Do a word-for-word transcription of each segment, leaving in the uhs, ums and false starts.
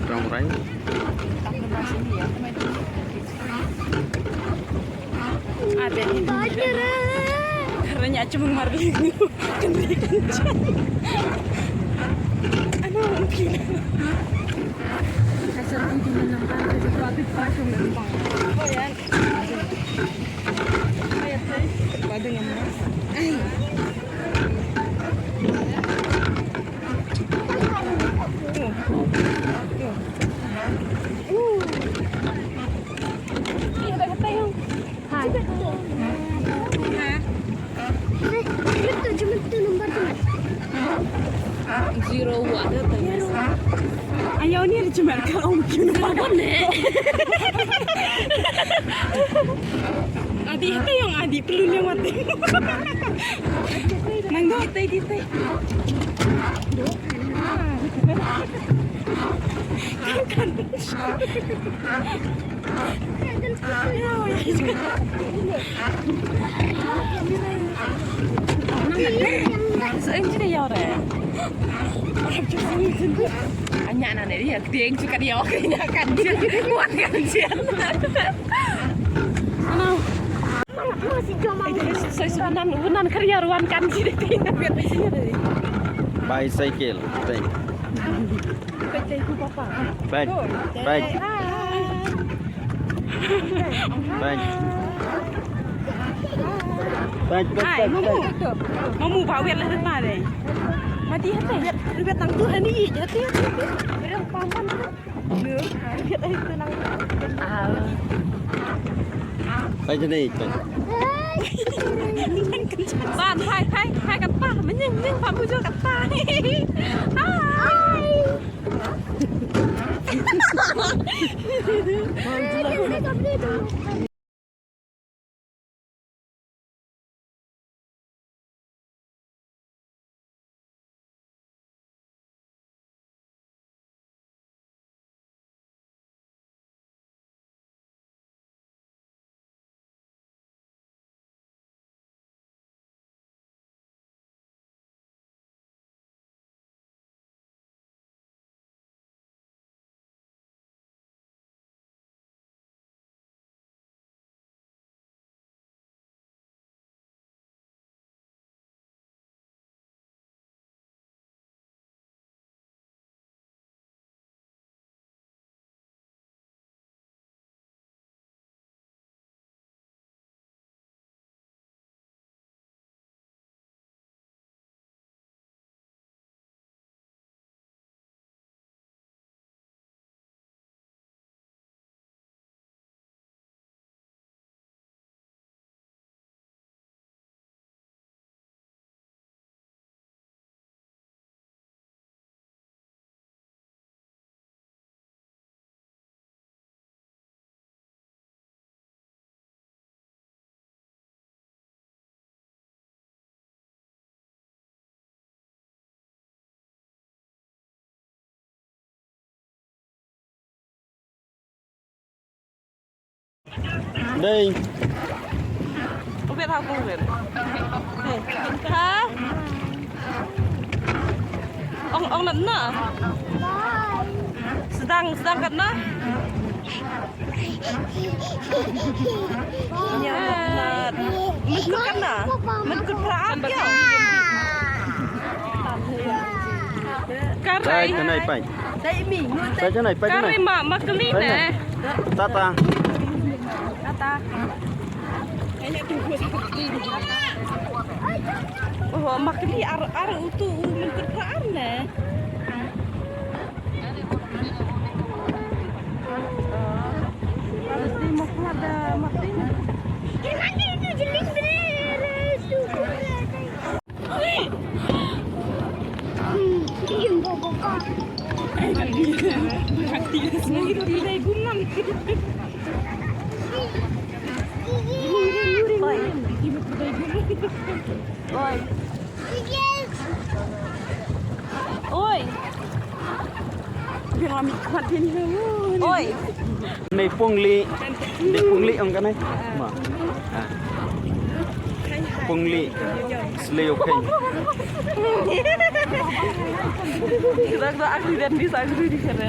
Dong rai. Ada ni. Karena nyak cuma ngarep ni. Kendali kencang. Aduh, mungkin. Kasar mungkin menempel ke sesuatu pasang lempang. Oh ya. Pada yang mana? Zero one. Ayaw ni ada cuma kau mungkin. Zero one, eh. Adi, ito yung adi, perlu lewat. Nang do, ito, ito, ito. Anya na ne dia, dia juga dia, nya kan dia, wan kan dia. Ano? Sai sunan, unan kariar wan kan ji de. Bicycle. Peng. Peng. Peng. Peng, peng, peng, peng. Mamu ba wer la ma de. Mati hati. Wer, wer tang tu hani hati. Wer paman. Hai, hai, hai, hai, kata, menying, menying, Pak Mujur, kata. Hai. Dei. Ubit ha, ubit. Ha? Ong, ong lat na. Sdang, sdang kat na. Nya lat. Mut kut kat na. Mut kut pra ap ya. Karai. Pai, kanai, pai. Pai, kanai, pai, kanai. Karai ma, ma kali ne. Tata. Tata. Oh, ma kali ar, ar utu u mut kut pra ap ne. Oi. Oi. Oi. Nei pungli. Nei pungli ong kanai. Ma. Ah. Pungli. Sleu kai. Dak dak aku dan bisa aku di sana.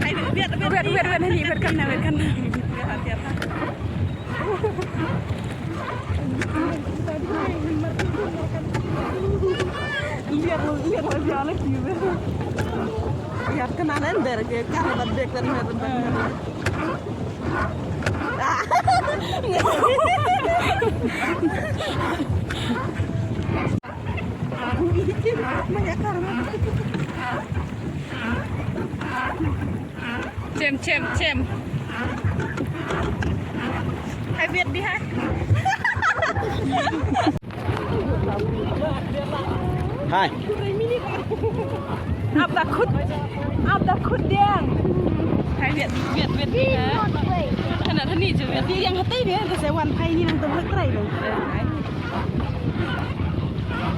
Wait, wait, wait, honey, wait, kan na, wait, kan na. Lihat, lihat, lihat, lihat, lihat, kan na, kan na, kan na. Chem, chem, chem. Hai, biat di hai. Hai. Ap da khut. Ap da khut diang. Hai, biat, biat, biat, biat. Kana thani je biat. Biat yang hati dia, tu sewan hai ni nang tu trai lo.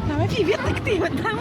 Nama si biat tak ti, biat tang.